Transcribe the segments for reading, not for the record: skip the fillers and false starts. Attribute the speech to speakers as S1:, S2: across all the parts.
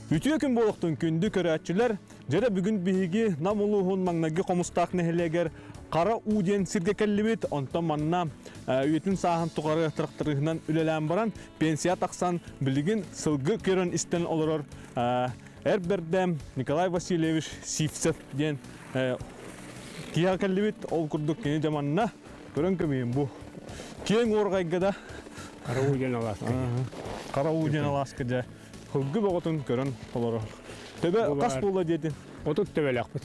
S1: Үтүө күн буолуохтун күндү көрөөччүлэр! Дьэрэ бүгүн биһиги Нам улууһун маҥнайгы Хомустаах нэһилиэгэр Хара Уу диэн сиргэ кэллибит. Онтон манна үйэтин сааһын тухары тырахтарыһынан үлэлээн баран, пенсия тахсан, билигин сылгы көрөн истэн олорор эр бэрдэ Николай Васильевич Сивцев диэн киһиэхэ кэллибит. Ол курдук кини дьэ манна көрөн көмүйүн бу киэҥ уорҕайга да
S2: Хара Уу диэн алааска.
S1: Хара Уу диэн алааска дьэ Сылгы бөҕөтүн көрөн олорор. Төбө хас буолла диэтин?
S2: 30 төбөлөөхпүт.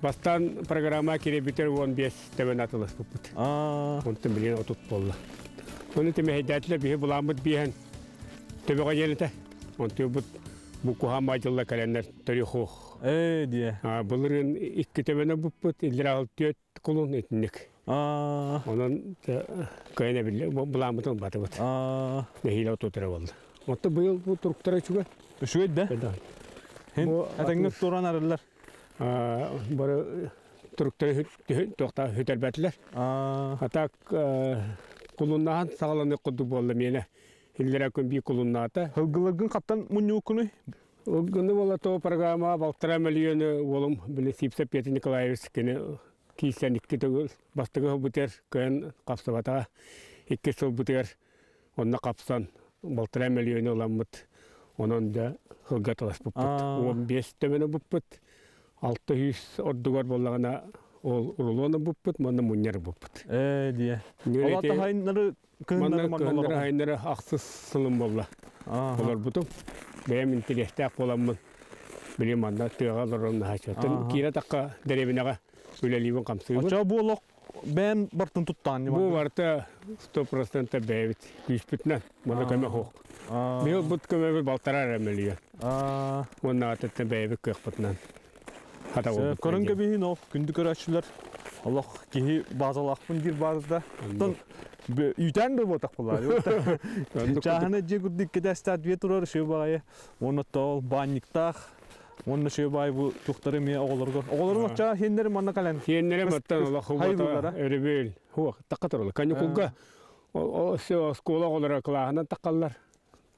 S2: Бастаан программа киирбитэр 15 төбөнү атыласпыппыт. Онтон билигин 30 буолла. Ону тимэһэйдээтилэр биһи былааммыт биэһэн төбөҕө диэн этэ. Онтуйбут бу куһаан баайдылла кэлэннэр төрүхуох.
S1: Ээ диэ.
S2: Былырыын икки төбөнү буппут, иллэрэ түөрт кулун итинник. Онон кыайан эбиллэ былааммытын ылбатыбыт. Нэһиилэ отутара буолла. Оттон быйыл бу туруктара үчүгэй.
S1: Үчүгэй да? Этэҥҥэ туран арыллар.
S2: Бары туруктары туохта сүтэрбэтилэр. А так кулуннаһан саҕаланыах курдук буолла миэнэ. Иллэрэ күн биир кулуннаата.
S1: Сылгыларгын хаттан мунньууккунуй?
S2: Гыны буола то программа балтара мөлүйүөнү уолум били Сипсов Петр Николаевич кини киирсэн икки төгүл бастакы сылбытыгар кыайан хапсыбатаҕа иккис сылбытыгар онно хапсан балтараа мөлүйүөнү ыламмыт онон да сылга таласпыппыт 15 төбөнү буппут 600 ордугар буоллаҕына ол рулону буппут манна мунньар буппут
S1: ээ диэ ол атахайнары
S2: Манна кыһыннары айнары ахсыс сылым буолла. Олорбутум. Бэйэм интэриэстээх буоламмын били манна тыаҕа олорон наһааччы. Киирэ тахха дэриэбинэҕэ үлэлиибин хамсыыбын.
S1: Оччо бу олох бэйэм бартын туттаан
S2: Бу барыта 100% бэйэбит күүспүтүнэн. Манна көмө суох. Быйыл бут көмөбүт балтараа эрэ мөлүйүөн. Уонна атыттан бэйэбит кыахпытынан.
S1: Көрөн кэбиһин ол күндү көрөөччүлэр олох киһи базалаахпын диир баазата. Оттон үүтээн да буотах булаар. Чааһына дьиэ курдук кэтэстаат бие турар үчүгэй баҕайы. Уонна тоол баанньыктаах уонна үчүгэй баай бу тухтары эмиэ оҕолорго. Оҕолорун оччо сиэннэри манна кэлэн.
S2: Сиэннэри маттан олох хубота өрөбүл. Хуох такка туралар. Каникулга оскуола оҕолоро кылааһынан таккаллар.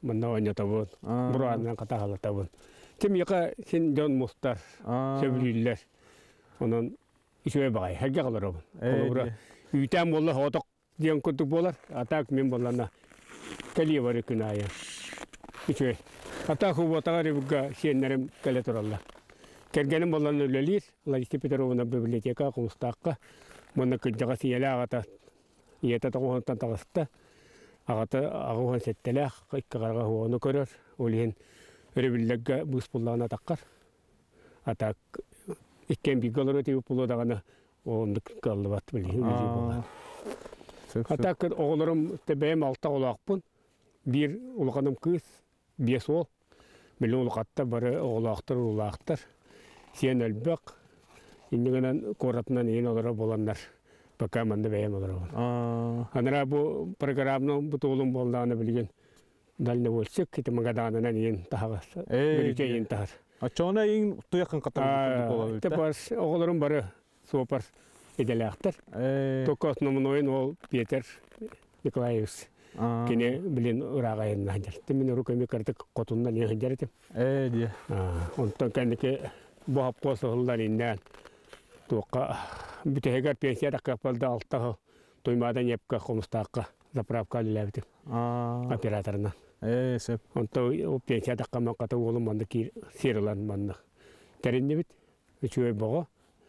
S2: Манна оонньотобун, бураанынан хатаһалатабын. Ким яка син дьон мустар, сөбүлүүллэр. Онон үчүгэй баҕайы, сэргэх олоробун. Холобура, үүтээн буолла соҕотох диэн курдук буолар, а так мин буоллана кэлиэ бары күн аайы. Үчүгэй. А так субуотаҕа рыбга сиэннэрим кэлэ тураллар. Кэргэним буоллан үлэлиир, Лариса Петровна библиотека Хомустаахха. Манна кырдьаҕас ийэлээх аҕата Ийэтэ тоҕуһунтан таҕыста, аҕата 87-лээх, икки хараҕа уону көрөр, ол иһин өрөбүллэргэ быыс буллаҕына атаххар. А так иккиэн бииргэ олорор этибит буолуо даҕаны оннук кыаллыбат билии буолла. А так оҕолорум бэйэм алта оҕолоохпун, биир улаханым кыыс, биэс уол. Били улахаттар бары оҕолоохтор, уруулаахтар. Сиэн элбэх. Инньэ гынан куоратынан иһин олорор буоланнар пока манна бэйэм олоробун. Анараа бу программна бу туолум буоллаҕына билигин дальнобойщик ити Магаданынан иин таһаҕас бүрүчэ иин таһар.
S1: Оччоҕуна иин туйахын катар буолар.
S2: Тепас оҕолорум бары суопар идэлээхтэр. Только основной ол Петр Николаевич. Кини билин ырааҕа айанна сылдьар. Мин урукку эми кыратык хотуннан иһэ сылдьар этим.
S1: Ээ диэ.
S2: Онтон кэнники бу хопкуос ыһыллан иннээн туохха бүтэһигэр пенсия таххыахпар да алта сыл Туймаада ньиэпкэ Хомустаахха заправка үлэлээбитим операторынан.
S1: Ээ сөп.
S2: Онтон пенсия таххаммын хата уолум манна киир сир ылан манна тэриннибит. Үчүгэй боҕо.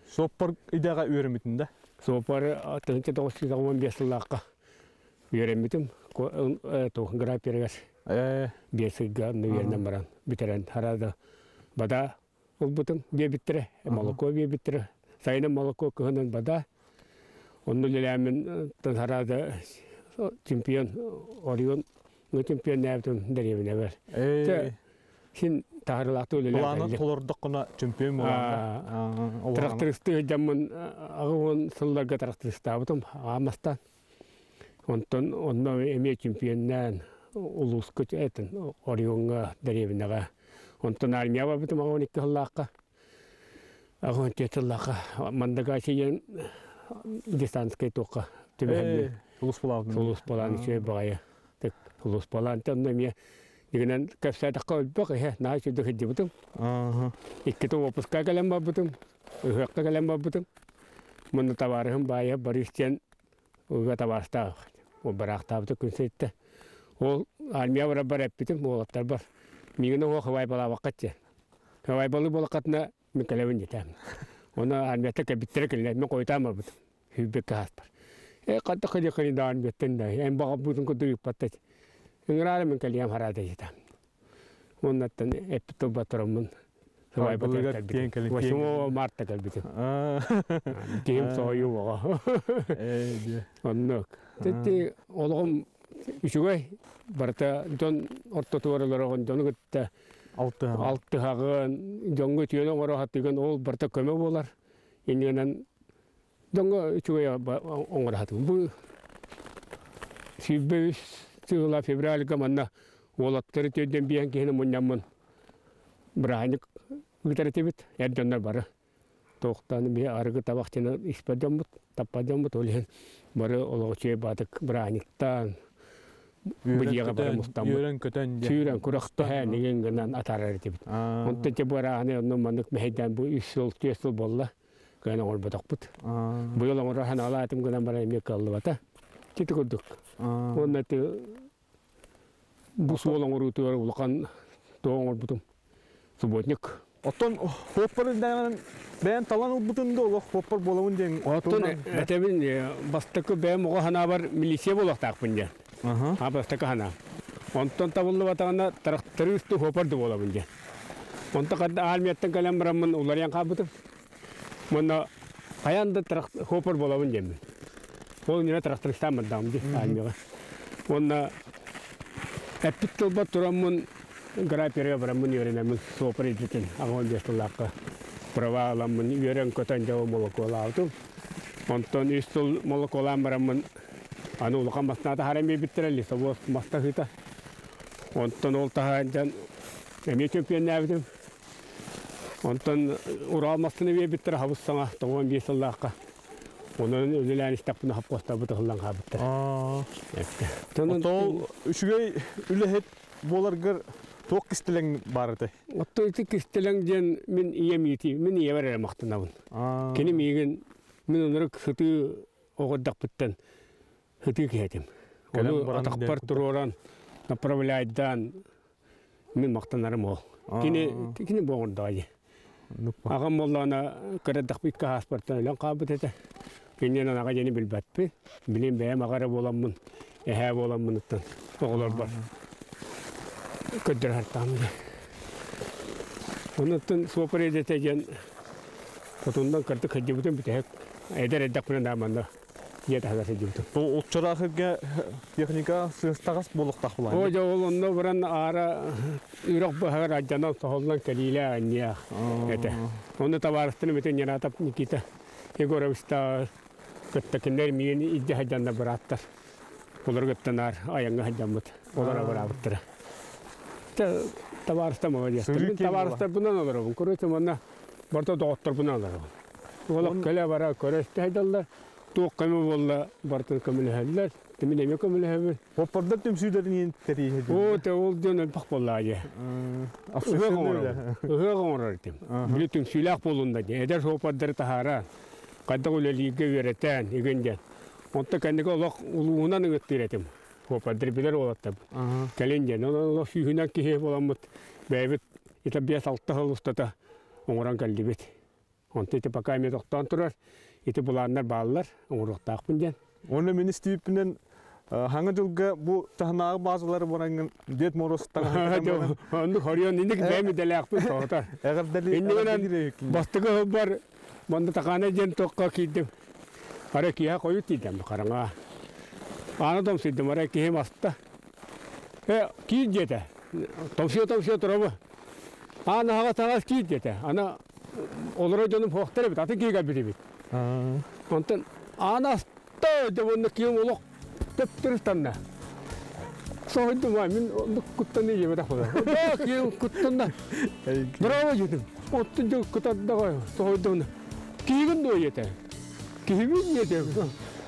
S1: Суоппар идэҕэ үөрэммитин да?
S2: Суоппар 1995 сыллаахха үөрэммитим. Граперыгар биэс ыйга үөрэнэн баран бүтэрэн харада бада ылбытым биэбиттэрэ, молоко биэбиттэрэ. Сайынын молоко, кыһынын бада. Онно үлэлээммин харада чемпион Орион чемпионнээбитим дэриэбинэбэр. Син таһарылаахтык үлэлээн
S1: Былаанын толордоххуна чемпион буолаҥҥа.
S2: Трактористыы сылдьаммын 80 сылларга трактористаабытым аамастан. Онтон онно эмиэ чемпионнаан улууска этин Орионҥа дэриэбинэҕэ. Онтон армия барбытым 82 сыллаахха. 84 сыллаахха Мандагачи диэн десантскай туохха түбэһэммин.
S1: Сулуспалаабытым.
S2: Сулуспалаан үчүгэй баҕайы. Сулуспалаан онно эмиэ. Дигинен кэпсээтэххэ өлбөх иһэ наһаа үчүгэй сылдьыбытым. Иккитэ уоппуска кэлэн барбытым, ыһыахха кэлэн барбытым. Мунна табаарыһым баайа Борис диэн ыга табаарыстаах бараахтаабыта күн ситтэ. Ол армия барарбар эппитим уолаттарбар. Миигин оҕо хабайбалаабаккат диэн. Хабайбалыы буолаххатына мин кэлэбин диэтэ. Оны армията кэлбиттэрэ кэллэ. Мин хойутаан барбытым. Сүүрбэккэ ааспар. Э ханта хали да армияттан да эн баҕарбытын курдук ыыппатта. Ыҥыраары мин кэлиэм хараата диэтэ. Оннаттан эппит тылбаттараммын
S1: Сыбайбалыгар тиэн кэлин.
S2: 8 марта кэлбитим. Киһим соһуйуу оҕо. Оннук. Тити олоҕум үчүгэй барыта дьон ортотугар олороҕун дьону кытта алтыһаҕын, дьоҥҥо үтүөнү оҥоро сатыыгын, ол барыта көмө буолар. Иннинэн дьоҥҥо үчүгэй оҥоро сатыыбын. Бу 23 сыла февральга манна уолаттары төрдөн биэһэн киһини мунньаммын бырааһынньык ыытар этибит. Эр дьоннор бары туохтан биһи арыгы табах диэн испэт дьоммут, таппат дьоммут, ол иһин бары олох үчүгэй баатык бырааһынньыктаан бу дьиэҕэ бары мустаммыт.
S1: Үөрэн-көтөн
S2: Сүүрэн күрэхтэһэн игин гынан атаарар этибит. Онтон те бырааһыны онно маннык мэһэйдээн бу үс сыл, түөрт сыл буолла. Кыайан оҥорботохпут. Быйыл оҥоро санаалаатым гынан баран эмиэ кыаллыбата. Ити курдук. Уонна бу суол оҥоруутугар улахан туох оҥорбутум субботник.
S1: Оттон хуоппар үрдээҕинэн бэйэн талан ылбытын да олох хуоппар буолабын диэн.
S2: Оттон этэбин бастакы бэйэм оҕо санаабар милиция буолуохтаахпын диэн. А бастакы санаам. Онтон табыллыбатаҕына тракторист хуоппар да буолабын диэн. Онтон хадда армияттан кэлэн бараммын уларыйан хаалбытым. Манна хайаан да хуоппар буолабын диэммин. Ол иннинэ трактористаан бардаҕым дии армияҕа. Уонна эппит тылбар тураммын граперга бараммын үөрэнэммин суоппар идэтин 85 сыллаахха права ыламмын үөрэн-көтөн дьэ молокуолаабытым. Онтон үс сыл молокуолаан бараммын аны улахан массыына таһааран биэрбиттэрэ лесовоз мас таһыыта. Онтон ол таһаан эмиэ чөмпүйэннээбитим. Онтон Урал массыына биэрбиттэрэ хабыс саҥа 95 сыллаахха. Онон үлэлээн истэхпинэ хапкостарбыт ыһыллан хаалбыттар.
S1: Оттон үчүгэй үлэһит буоларгар туох кистэлэҥ баар этэй?
S2: Оттон ити кистэлэҥ диэн мин ийэм иитии, мин ийэбэр эрэ махтанабын. Кини миигин, мин оннук сытыы оҕордохпуттан сытыы киһи этим. Ону атахпар туруоран, направляйдаан мин махтанарым ол. Кини кини буоҥурдаҕа дии. Аҕам буоллаҕына кырадахпыт икки ааспартан өлөн хаалбыт этэ. Иннинэн аҕа диэни билбэппин. Билин бэйэм аҕа эрэ буоламмын, эһээ буоламмыныттан оҕолорбор көрдөрө сартаҕым дии. Онуттан суоппар идэтэ диэн хотундан кырдык сылдьыбытым бүтэһик эдэр эрдэхпинэ да манна дьиэ таһыгар сылдьыбытым.
S1: Оччолоох техника сыыстаҕас буолуохтаах булаан.
S2: Оо, дьэ ол онно баран аара үрэх баһыгар алдьанан соһуллан кэлиилээх анньыах этэ. Онно табаарыстарым ити Нератов Никита Егоровичтааҕы кытта кинилэр миигин илдьэ сылдьаннар бырааттар. Олору кытта наар айаҥҥа сылдьаммыт. Олор абыраабыттара. Табаарыстар молодецтар. Мин табаарыстарбынан олоробун. Короче, манна барыта доҕотторбунан олоробун. Олох кэлэ-бара көрө-истэ сылдьаллар. Туох көмө буолла барытын көмөлөһөллөр. Мин эмиэ көмөлөһөбүн.
S1: Хоппордор түмсүүлэрин тэрийиһэ
S2: Оо, те ол диэн элбэх буоллаҕа дии. Ыһыах оҥоробун. Ыһыах оҥорор этим. Били түмсүүлээх буолунна диэн. Эдэр суоппардары таһааран, хайдах үлэлииргэ үөрэтэн, игин диэн. Онтон кэнники олох улууһунан ыҥыттыыр этим. Суоппардары билэр уолаттарбын. Кэлин диэн. Онон олох сүүһүнэн киһи буоламмыт бэйэбит ити 5-6 сыл устата оҥорон кэллибит. Онтон ити пока эмиэ тохтоон турар. Ити былааннар бааллар, оҥоруохтаахпын диэн.
S1: Уонна мин истибиппинэн хаҥа дьылга бу таһынааҕы баазалары бараҥҥын Дед Мороз таҥаһын
S2: Оннук хоруйан инник бэйэм идэлээхпин соһутар.
S1: Эҕэрдэлии
S2: Бастакы сылбар манна Такаана диэн туохха киирдим. Ара киһи хойут тиийдим хараҥа. Аана томсуйдум, ара киһим аста. Э, киир диэтэ. Томсуйа-томсуйа турабы. Аан аһаҕас таҥас киир диэтэ. Ана олорор дьонум суохтар эбит, атын киһи кэлбит эбит. Онтон аан аста дьэ уонна киһим олох төптөрү ыстанна. Соһуйдум аа, мин оннук куттаныы диэбэтэх буолар. Да, киһим куттанна. Браво диэтим. Оттон дьэ кытардаҕа соһуйдум. Киһигин дуо диэтэ. Киһибин диэтэ.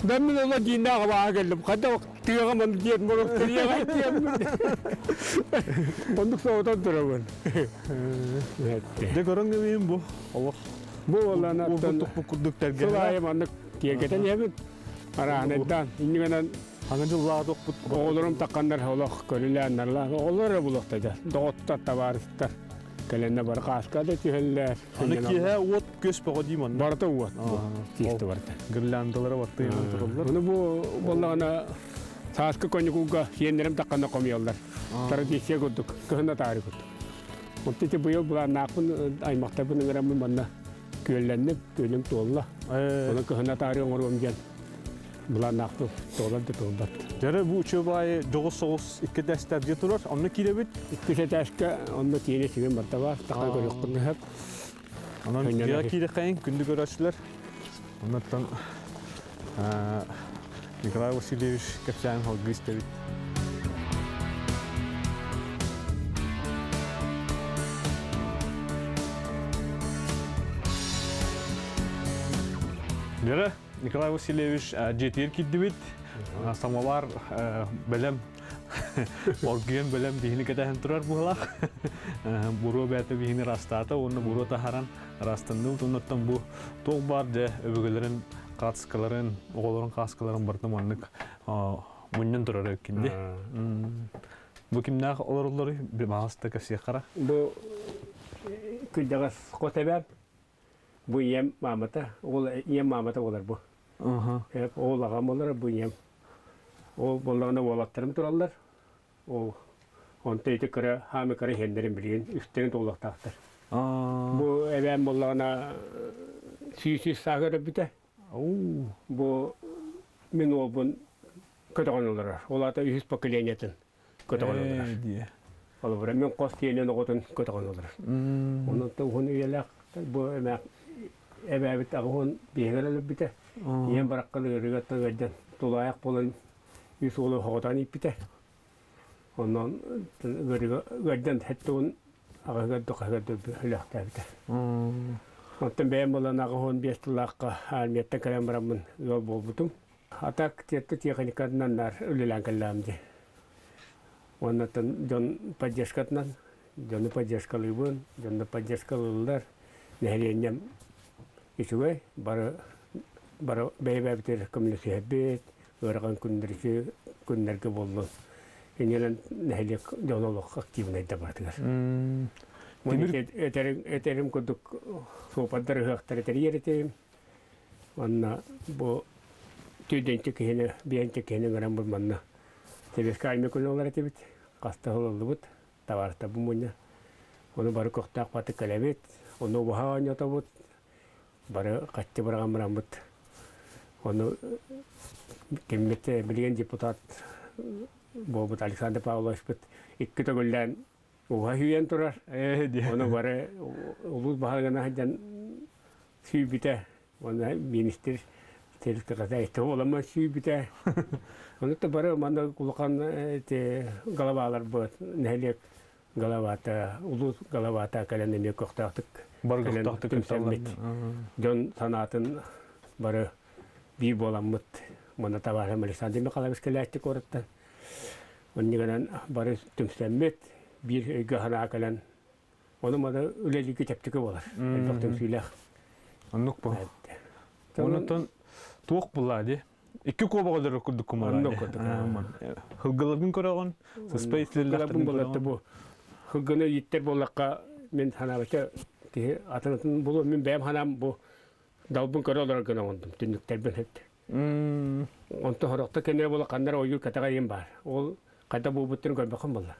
S2: Мен ола дииннээҕи баҕа кэллим. Хата тыаҕа маны диэн морок тыаҕа диэммин. Оннук соҕотон турабын.
S1: Дьэ көрөн гэмиин бу олох.
S2: Бу оланаттан
S1: курдук
S2: тэлгэнэ. Сыл маннык тиэргэтэн иһэбин. Арааһынайдаан иннигэнэн
S1: Хаҥа дьыллаах тохпут.
S2: Оҕолорум тахханнар олох көрүлээннарлаах. Оҕолор эрэ булуохтайда. Доҕоттор, табаарыстар. Кэлэннэ бар хааска да түһэллэр.
S1: Аны киэһэ уот көс бөҕө дии манна.
S2: Барыта уот. Тиэхтэ барыта.
S1: Гирляндалара барта тураллар.
S2: Ону бу боллаҕына сааскы коньякуга сиэннэрим тахханна хомуйаллар. Традиция курдук, кыһын атаары курдук. Онто ити быйыл былааннаахпын аймахтарбын ыҥыраммын манна күөллэнним, күөлүм туолла. Оны кыһын атаары оҥоруом диэн былааннаахпын туолар да туолбат.
S1: Дьэрэ бу үчүгэй дьоҕус соҕус икки этээстэргэ турар. Онно киирэбит.
S2: Икки этээскэ онно тиэнэ сигэн барда бар. Тақа көрүөхпүн сөп.
S1: Онон дьиэҕэ киирэхэйин күндү көрөөччүлэр. Оннуттан Николай Васильевич кэпсээн салгыы истэбит. Дьэрэ Николай Васильевич дьиэтигэр киирдибит. Самовар бэлэм оргуйан бэлэм биһини кэтэһэн турар буолах. Буруо бэйэтэ биһини растаата уонна буруо таһаран растанныбыт. Оннуттан бу туох баар дьэ өбүгэлэрин кааскаларын, оҕолорун кааскаларын барыта маннык мунньан турар эбиккин Бу кимнээх олороллоруй? Маҕаста кэпсиэххара.
S2: Бу күлдэҕэс хос эбээм. Бу ийэм маамата, ол ийэм маамата буолар бу. Ол аҕам буолар, бу ийэм. Ол буоллаҕына уолаттарым тураллар. Ол онто ити кыра хаамы кыра иһэннэрин билигин үстэрин туолуохтаахтар. Бу эбээм буоллаҕына 100 сааһыгар өлбүтэ. Бу мин уолбун көтөҕөн олорор. Ол аата үһүс поколениетын көтөҕөн олорор. Холобура, мин хос тиэнин оҕотун көтөҕөн олорор. Онон уһун үйэлээх бу эмээх эбээбит аҕыһын биһигэр өлөрбүтэ. Ийэм бараххан ыарыыга ыалдьан тулаайах буолан үс уолу хоҕотоон ииппитэ. Онон ыарыыга ыалдьан сэттэ аҕыһыгар духаһыгар өлөөхтөөбүтэ. Оттон бэйэм буолан 85 тыллаахха армияттан кэлэн бараммын ыал буолбутум. А так техникатынан наар үлэлээн кэллэҕим дии. Уоннаттан дьон поддержкатынан, дьону поддержкалыыбын, дьонно поддержкалыыллар. Нэһилиэнньэм үчүгэй, бары бары бэйэ-бэйэбитигэр көмөлөсүһэбит, ыарахан күннэрги күннэргэ буоллун. Иннинэн нэһилиэк дьоно олох активнайда барытыгар. Этэрим, этэрим курдук суопардар ыһыахтар этэрийэр этим. Уонна бу түйдэнчэ киһини, биэнчэ киһини ыҥыран бу манна Сэбиэскэй армия күнэ олор этибит. Хаста ылыллыбыт, табаарыстарбын мунньа. Ону бары көхтөөх баты кэлэбит, ону убаһа оонньотобут, бары хаччы быраҕан бараммыт. Ону киммит билигин депутат буолбут Александр Павловичпыт икки төгүллээн уһа үүйэн турар. Ону бары улуус баһылыгына сылдьан сүүйбүтэ. Уонна министр сельскохозяйство буоламмын сүүйбүтэ. Ону да бары манна улахан эти головаларбыт, нэһилиэк головата, улуус головата кэлэн эмиэ көхтөөхтүк кэлэн түмсэммит. Дьон санаатын бары биир буоламмыт. Манна табаарым Александр Михайлович кэлээччи куораттан. Оннугунан бары түмсэммит, биир өйгө санаа кэлэн, ону маны үлэлииргэ чэпчэки буолар. Элбэх түмсүүлээх.
S1: Оннук бу. Онтон туох булла ди? Икки куобаҕа өлөрөр курдук кумалаа.
S2: Оннук курдук.
S1: Хылгыларгын көрөҕүн, сыспай итилэллэхтэрин
S2: көрөҕүн. Бу хылгыны ииттэр буоллахха мин санаабыча киһи атын булу мин бэйэм санаам бу далбын көрө олорор гына оҥордум түннүктэрбин эт. Онто хорохто кэннэ буола ханнар ойуур кэтэҕэйим баар. Ол хайда буолбуттарын көрбөххүн буолла.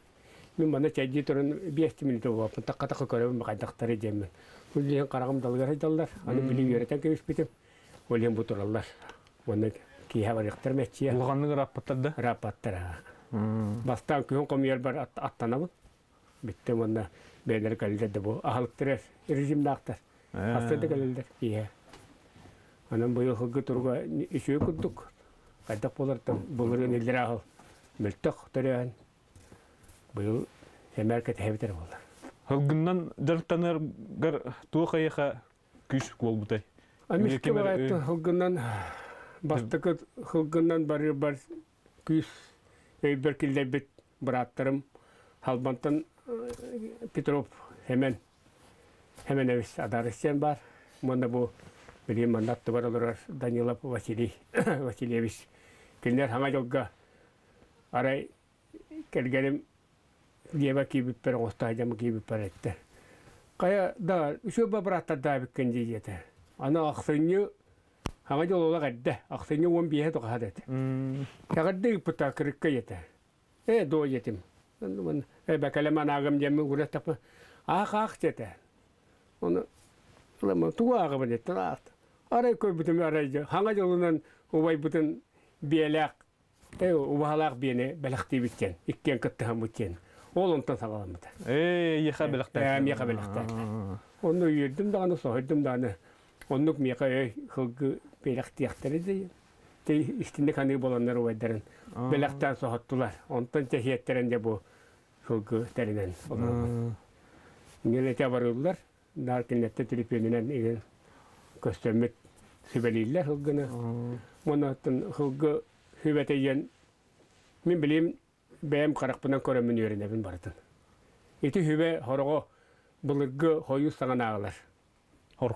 S2: Мин манна чэйдии туран биэс мүнүүтэ буолбаппын такка-такка көрөбүн хайдахтары диэммин. Ол иһин хараҕым далыгар сылдьаллар. Аны били үөрэтэн кэбиспитим. Ол иһин бу тураллар. Уонна киэһэ барыахтар мэччийэ.
S1: Улаханнык ырааппаттар да?
S2: Ырааппаттар. Бастаан күһүн хомуйарбар аттанабын. Бүттэ уонна бэйэлэрэ кэллилэр да бу аһылыктар режимнаахтар. Хаста да кэлэллэр киэһэ. Онон быйыл сылгы туруга үчүгэй курдук. Хайдах буолартан былырыын иллэрээ аһыл мөлтөх төрөөһүн быйыл сэмээр кэтэһэбит эрэ буолар.
S1: Сылгыннан дьарыктанаргар туох эйиэхэ күүс буолбутай?
S2: Эмискэ бараайты сылгынан Бастакы сылгынан барыыбар күүс өйбөр киллэрбит бырааттарым Халбантан Петров Хэмэн Хэмэнэбис Адарысян баар. Уонна бу билигин манна аттыбар олорор Данилов Василий Васильевич. Кинилэр саҥа дьолго арай кэргэним дьиэбэр киирбиппэр оҥосто сылдьан киирбиппэр эттэ. Хайа да үчүгэй бырааттардаабыккын дии диэтэ. Аны ахсынньы Хаҥа дьол олох эрдэ, ахсынньы 15-э тоҕуһа да этэ. Эҕэрдэ ыыппыта кырыкка ийэтэ. Ээ, доо ийэтим. Ээ, бэкэлэм анаагым диэммин угура аах аах диэтэ. Ону тугу ааҕабын эттэн аахта. Арай көрбүтүм арай хаҥа дьолунан убайбытын биэлээх убаһалаах биэни бэлэхтиибит диэн, иккиэн кыттыһаммыт диэн. Ол онтон саҕаламмыта.
S1: Ээ, ийэхэ бэлэхтээтэ.
S2: Ээ, миэхэ бэлэхтээтэ. Онно үөрдүм даҕаны, соһуйдум даҕаны. Оннук миэхэ өй сылгы бэлэхтиэхтэрэ дии. Истинник аныы буоланнар убайдарын бэлэхтээн соһуттулар. Онтон тэһиэттэрэн дьэ бу сылгы тэринэн олоробут. Нэлэтэ барыллар. Наар кинилэртэн төлөпүөнүнэн игин көстөммүт сүбэлииллэр сылгыны. Уонна оттон сылгы сүбэтэ диэн мин билим бэйэм харахпынан көрөммүн үөрэнэбин барытын. Ити сүбэ хороҕо былыргы хойуу саҥанааҕылар.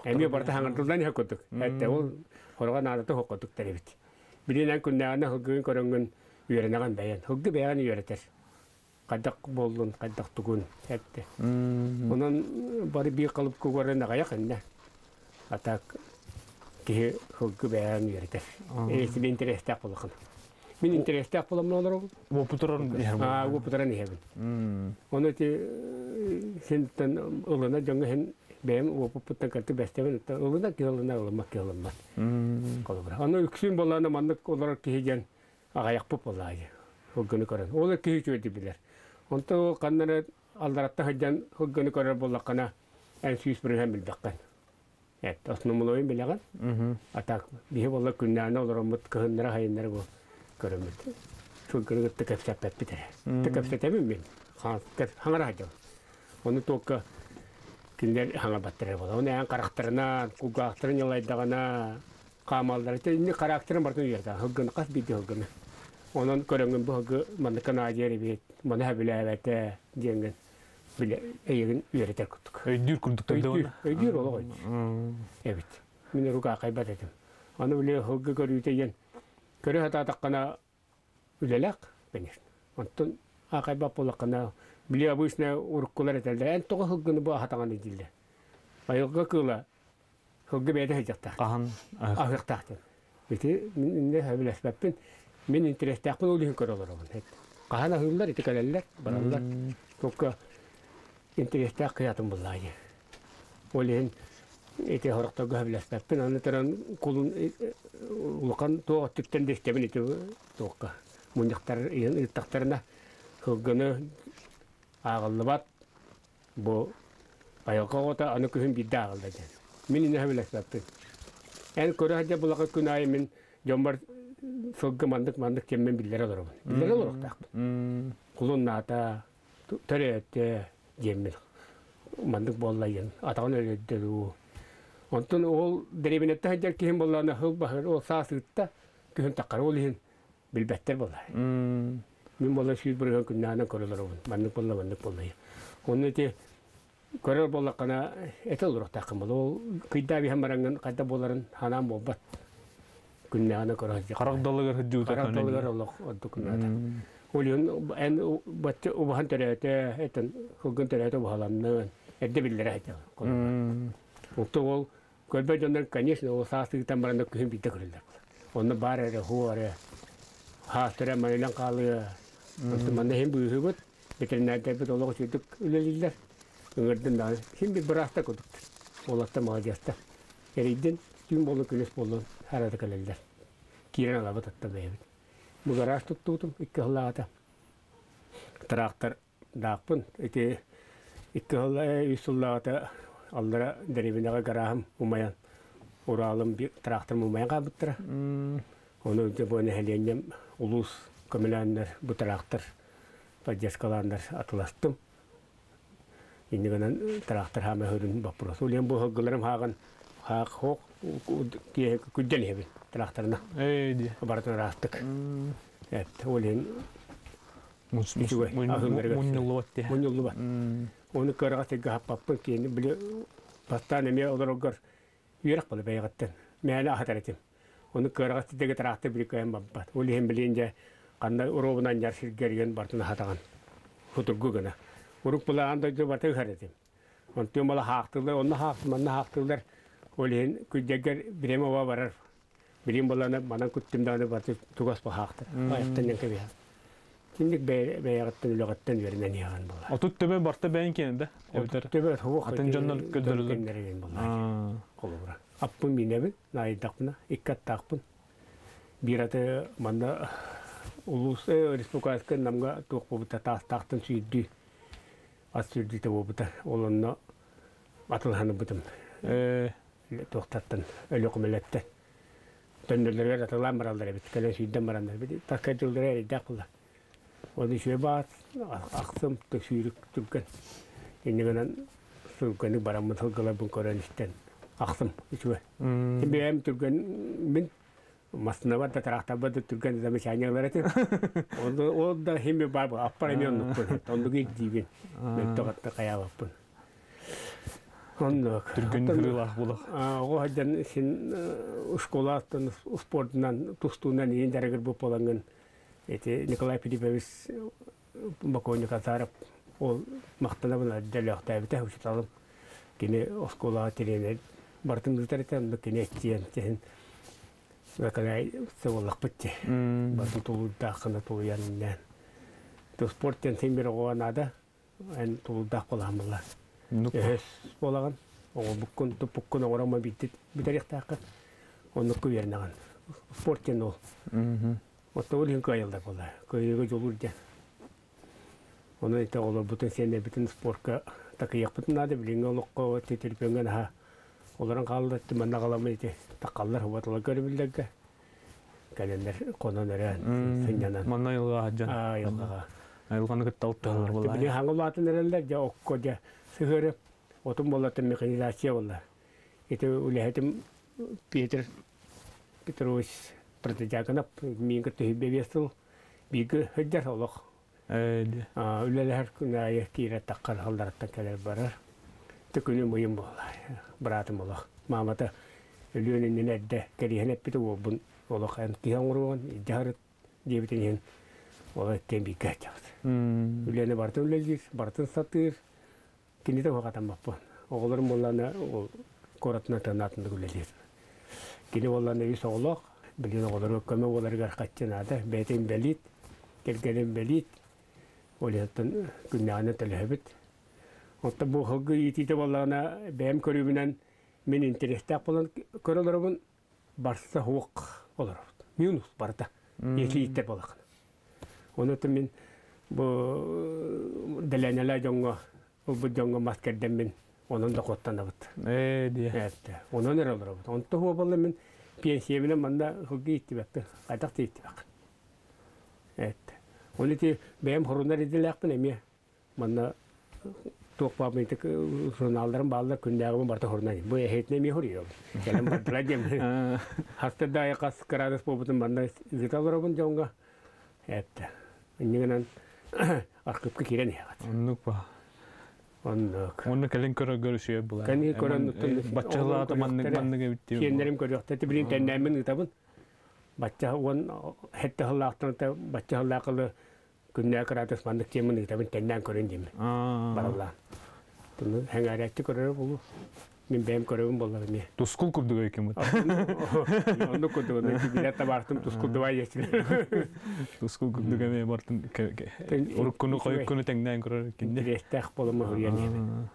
S2: Эмиэ барыта хаҥырдыллан иһэ курдук. Этте ол хороҕо наадата суох курдук эбит. Билинэн күннээҕинэ сылгыгын көрөҥҥүн үөрэнэҕин бэйэн. Сылгы бэйэҕин үөрэтэр. Хайдах буоллун, хайдах тугун эттэ. Онон бары биир халыпка угаран аҕыйах иннэ. А так киһи сылгы бэйэҕин үөрэтэр. Эсили интэриэстээх буолахын. Мин интэриэстээх буоламмын олоробун.
S1: Уопутуран иһэбин.
S2: Аа, уопутуран иһэбин. Ону ити синтэн ылына дьоҥҥо иһин бэйэм уопуппуттан кырты бэстэбин ылына киһи ылына ылыммат киһи ылыммат. Холобура. Ону үксүн буоллаҕына маннык олорор киһи диэн аҕайахпыт буоллаҕа сылгыны көрөн. Ол киһи үчүгэйдик билэр. Онтон ол ханна эрэ алларатта сылдьан сылгыны көрөр буоллаххына эн 100% билбэххин. Эт, основнойун билэҕин. А так биһи буолла күннээҕинэ олороммут кыһыннара хайыннара бу көрөммүт. Сылгыны кытта кэпсэппэппит эрэ. Ты кэпсэтэбин мин. Хаҥара сылдьабын. Ону туокка кинилэр хаҥарбаттар буола. Оны эн харахтарынан, кулгаахтарын ньалайдаҕына хаамаллара. Инни характерын барытын үөрэтэ. Сылгыны хас биирдии сылгыны. Онон көрөҥҥүн бу сылгы манныка наадыйар эбит, маны сөбүлээбэтэ диэҥҥин бile эйигин үөрэтэр курдук.
S1: Өйдүүр курдук
S2: өйдүүр, өйдүүр олох өйдүүр. Эбит. Мин урук аахайбат этим. Аны били сылгы көрүүтэ диэн көрө сатаатаххына үлэлээх, конечно. Онтон аахайбат буоллаххына били обычно уруккулар этэллэр, эн тоҕо сылгыны бу аһатаҕын дииллэр. Айылҕа кыыла сылгы бэйэтэ сылдьыахтаах.
S1: Хаһан
S2: аһыахтаах диэн. Ити мин иннэ сөбүлэспэппин. Мин интэриэстээхпин ол иһин көрө олоробун. Хаһан аһыыллар, ити кэлэллэр, бараллар. Только интэриэстээх кыйаатын буллаа дии. Ол иһин ити сорохторго сөбүлэспэппин. Аны туран кулун улахан туох өттүттэн да истэбин ити туохха мунньахтар ыыттахтарына сылгыны ааҕыллыбат Бу айылҕа оҕото аны күһүн биирдэ ааҕылла диэн. Мин иннэ сөбүлэспэппин. Эн көрө сылдьар булаҕа күн аайы мин дьоммор сылгы маннык-маннык диэммин биллэрэ олоробун. Биллэрэ олоруохтаахпын. Кулуннаата, төрөөтө диэммин маннык буолла диэн атаҕын өлөрдө дуу. Онтон ол дэриэбинэттэн сылдьар киһим буоллаҕына сыл баһыгар ол саас ыытта, күһүн таххар ол иһин билбэттэр буолла. Мин буолла 100% күннээҕинэн көрө олоробун. Маннык буолла, маннык буолла. Онно ити көрөр буоллаххына этэ олоруохтааххын буолла. Ол кыйдаа биһэн бараҥҥын хайда буоларын ханаан буолбат. Күннээҕинэн көрө сылдьар.
S1: Харах далыгар сылдьыбыта.
S2: Харах далыгар олох ордук наада. Ол иһин эн бачча убаһан төрөөтө, этэн сылгын төрөөтө убаһаланнын. Эрдэ биллэрэ сылдьар. Онто ол Көрбөт дьоннор, конечно, ол саас ыытан баран да күһүн биирдэ көрөллөр. Онно баар эрэ, һуо эрэ, хаастара манынан хаалыа. Онтон манна иһин быыһыыбыт, ветеринардарбыт олох үчүгдүк үлэлииллэр. Ыҥырдын даҕаны, син бир быраастар курдуктар. Уолаттар маладьыастар. Эрийдин, түүн буоллун, күнүс буоллун, арата кэлэллэр. Киирэн алабыт атта бэйэбит. Бу гараж туттубутум 2 сыллааҕыта. Трактор Даахпын ити 2 сыл 3 сыллааҕыта аллара дэриэбинэҕэ гарааһым умайан Уралым тракторым умайан хаалбыттара. Ону дьэ бу нэһилиэнньэм улуус көмөлөөннөр бу трактор поддержкалааннар атыластым. Иннигинэн трактор хаама өрүн боппуруос. Улиан бу сылгыларым хааҕын Хаак хоох күддэн иһэбин тыраахтарына.
S1: Ээ дии.
S2: Барытын ыраастык. Эт ол иһин үчүгэй аһыылларыгар
S1: Мунньуллубат дии.
S2: Мунньуллубат. Ону кыараҕас сиргэ хаппаппын киһини били бастаан эмиэ олороргор үөрэх буола бэйэҕиттэн. Мээнэ аһатар этим. Ону кыараҕас сиргэ тыраахтар били кыайан барбат. Ол иһин билин дьэ ханна уруобунан дьар сиргэ эрийэн бартын аһатаҕын. Судургу гына. Урук былаан дойду барыта ыһар этим. Онтуом бала хаахтыллар, онно хаахты, манна хаахтыллар. Ол иһин күддьэргэр бирэм оба барар. Билим баланы манан күттүм даҕаны барыта тугас баһаахтар. Айахтан нэн кэбиһэр. Киндик бэйэҕиттэн үлэҕиттэн үөрэнэн иһэҕин буолар.
S1: Отут төбө барта бэйэн киэнэ да? Эбэтэр
S2: Төбө суох
S1: атын дьоннор көрдөрөллөр.
S2: Кэннэригин буолар. Холобура. Аппын минэбин, наайдахпына, икки аттаахпын. Биир аты манна улуус республиканскай Намга туох буолбута таастаахтан сүүрдүү ас сүүрдүүтэ буолбута. Ол онно атылаһаныбытым. Туохтартан Өлүөхүмэлэртэн. Төннөллөрүгэр атылаан бараллар эбит. Кэлэн сүүрдэн бараннар. Такка дьыллара эрэйдээх буолла. Оны үчүгэй баат, ахсым сүүрүк түргэн. Инньэ гынан сылганы бараммын сылгыларбын көрөн истэн ахсым үчүгэй. Бэйэм түргэн мин массыынабар да тыраахтарбар да түргэн замечаниелар этим. Ол да хими бар аппар эмиэ оннукпун. Оннук ирдиибин. Мөлтөх атта хайаабаппын. Оннук.
S1: Түргэн хырыылаах булах.
S2: Оҕо сылдьан син школаттан спордунан тустуунан иин дьарыгыр буолаҥҥын ити Николай Филиппович Боконник Азаров ол махтанабын дьөлөөхтөөбүтэ учууталым. Кини оскуолаҕа тренер барытын ыытар этэ, онно кини эччийэн тиһин Николай сываллахпыт дии. Барытын тулуурдааххына тулуйан иннээн. Спорт диэн син бир оҕоҕо наада, эн тулуурдаах буолаһын буолла. Өһөс буолаҕын, оҕолбуккун, туппуккун оҥоромо биирдит бүтэриэхтээххин. Оннукку үөрэнэҕин. Спорт диэн ол. Оттон ол иһин кыайаллар буолла. Кыайыыга дьулуур диэн. Онон ити оҕолорбутун, сиэннэрбитин спорка такыйыахпытын наада. Билиҥҥи олоххо төлөпүөҥҥэ наһаа олорон хаалла. Манна аҕаламмыт ити таххаллар, убатылар көрөбүллэргэ. Кэлэннэр хонон өрөөн, сынньанан.
S1: Манна айылҕаҕа сылдьан.
S2: Айылҕаҕа.
S1: Айылҕаны кытта алтыһаллар буоллаҕа.
S2: Били хаҥа улаатан эрэллэр, дьэ окко дьэ сыһыары отун буоллаттан механизация буолла. Ити үлэһитим Петр Петрович Протодьяконов миин кытта сүүрбэ биэс сыл бииргэ сылдьар олох. Үлэлэһэр күн аайы киирэ таххар халларыттан кэлэр барар. Төкүнүм ыйым буолла. Быраатым олох. Маамата өлүөн иннинэ эрдэ кэриэһин эппитэ уолбун олох эн киһи оҥоруоҕун илдьэ сырыт диэбитин иһин ол иккиэн бииргэ сылдьабыт. Үлэни барытын үлэлиир, барытын сатыыр. Кинитэ уһаҕатаммаппын. Оҕолорум буоллаҕына ол куоратынан тыанаатыннык үлэлиир. Кини буоллаҕына үс оҕолоох, билигин оҕолоругар көмө буоларыгар хаччы наада. Бэйэтэ инбэлиит, кэргэнэ инбэлиит. Ол иһиттэн күннээҕинэн төлөһөбүт. Оттон бу сылгы иитиитэ буоллаҕына бэйэм көрүүбүнэн мин интэриэстээх буолан көрө олоробун, барса суох олоробут. Минус барыта. Иитииттэр буоллаххына. Онон мин бу дэлээнэлээ дьоҥҥо ылбыт дьоҥҥо мас кэрдэммин онон дохуоттанабыт.
S1: Ээ диэ.
S2: Эттэ. Онон эрэ олоробут. Онто буолла мин пенсиябынан манна сылгы ииттибэппин. Хайдах да ииттибэккин. Эттэ. Оны ити бэйэм хорунар идэлээхпин эмиэ. Манна туох баабын ити журналларым бааллар күннээҕибин барыта хорунан. Бу эһэтинэ эмиэ хоруйабын. Кэлэн бардылар диэн. Хаста да хас градус буолбутун манна ыыта олоробун дьоҥҥо. Эттэ. Иннигинэн архыыпка киирэн иһэҕит.
S1: Оннук ба.
S2: Оннук.
S1: Онно кэлин көрөргөр үчүгэй буолар.
S2: Кэлин көрөн
S1: баччалаата маннык маннык эбит диye.
S2: Сиэннэрим көрүөхтэ. Билин тэннээммин ыытабын. Бачча уон хетте хыллаахтан бачча хыллаахылы күннээ кыраатыс маннык диэммин ыытабын тэннээн көрөн диэммин. Бараллаан. Туну хэҥээрээччи көрөрө булу. Мин бэйэм көрөбүн буоллар эмиэ.
S1: Тускул курдук өйкөмүт.
S2: Оннук курдук, билэр табаартым тускул дыбай диэчилэр.
S1: Тускул курдук эмиэ бартын уруккуну хойуккуну тэҥнээн көрөр кинди.
S2: Интэриэстээх буолама хуруйан иһэбин.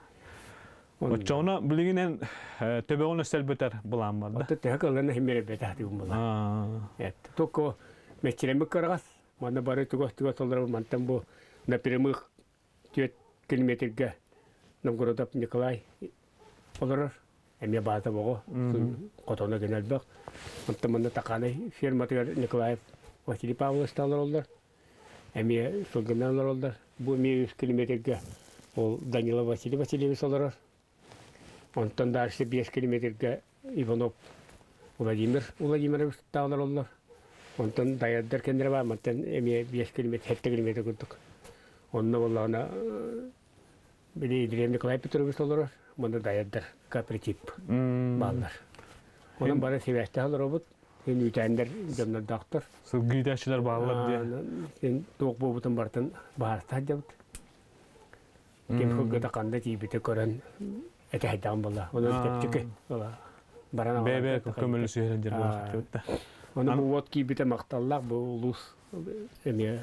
S1: Оччоҕуна билигин эн төбөҕүн өссөлбөтөр былаан бар да?
S2: Отто төһө кыллана химмер эбэтэ тигум була. Только мэччиремик кыргас, манна бары тугас-тугас олорор мантан бу напрямых 4 километрга Новгородов Николай олорор. Эмиэ баата боҕо, хотоно гына элбэх. Онтон манна Таканай ферматыгар Николаев Василий Павлович олороллор. Эмиэ сылгынан олороллор. Бу эмиэ 3 километрга ол Данилов Василий Васильевич олорор. Онтон дальше 5 километрга Иванов Владимир Владимирович олороллор. Онтон Даярдар кэннэрэ бар, мантан эмиэ 5 километр, 7 километр курдук. Онно буоллаҕына били Илья Николай Петрович олорор, манна Даярдар кооператив бааллар. Онон бары сибээстээх олоробут. Син үүтээннэр дьоннордоохтор.
S1: Сылгы иитээччилэр бааллар диye.
S2: Син туох буолбутун барытын баһаарта сылдьабыт. Ким сылгыта ханна тиийбитэ көрөн этэһэйдэҕим буолла. Онон чэпчэки баран
S1: Бэйэ көмөлөсүһэрин дьэр буолла.
S2: Ону бу уот киирбитэ махталлаах бу улуус эмиэ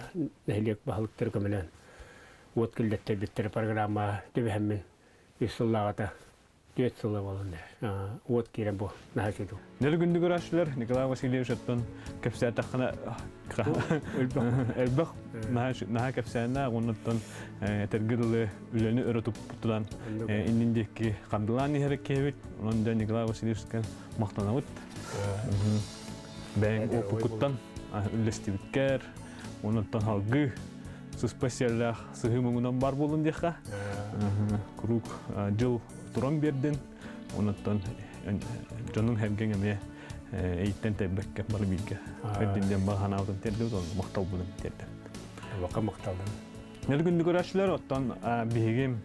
S2: нэһилиэк баһылыктары көмөлөөн уот киллэттэрбиттэрэ программа түбэһэммин үс сыллааҕыта түөрт сыла буолан уот киирэн бу наһаа үчүгэй.
S1: Нөл күндү көрөөччүлэр Николай Васильевич оттон кэпсээтэххинэ элбэх наһаа кэпсээннээх оннуттан этэргэ дылы үлэни өрө туппутунан иннин диэки хандылаан иһэр киһибит. Онон дьэ Николай Васильевичка махтанабыт. Бэйэҥ опукуттан үллэстибиккэр, онуттан салгыы сыспа сиэллээх сыһыы муҥунан бар буолун диэххэ. Куруук дьыл туран биэрдин, онуттан дьонуҥ сэргэҥ эмиэ эйиттэн тэйбэккэ бары бииргэ эрдин диэн баҕа санаабытын тиэрдибит, онно махталбытын тиэрдэн.
S2: Вака махталлым.
S1: Нэлгүндү көрөөччүлэр, оттон биһиги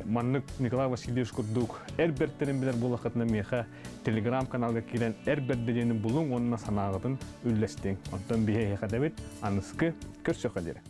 S1: маннык Николай Васильевич курдук эр бэртэрин билэр буоллаххытына миэхэ телеграм-каналга киирэн эр бэрдэ диэни булуҥ уонна санааҕытын үллэстиҥ. Онтон биһи эһиэхэ дэбит аныскы көрсөххө диэри.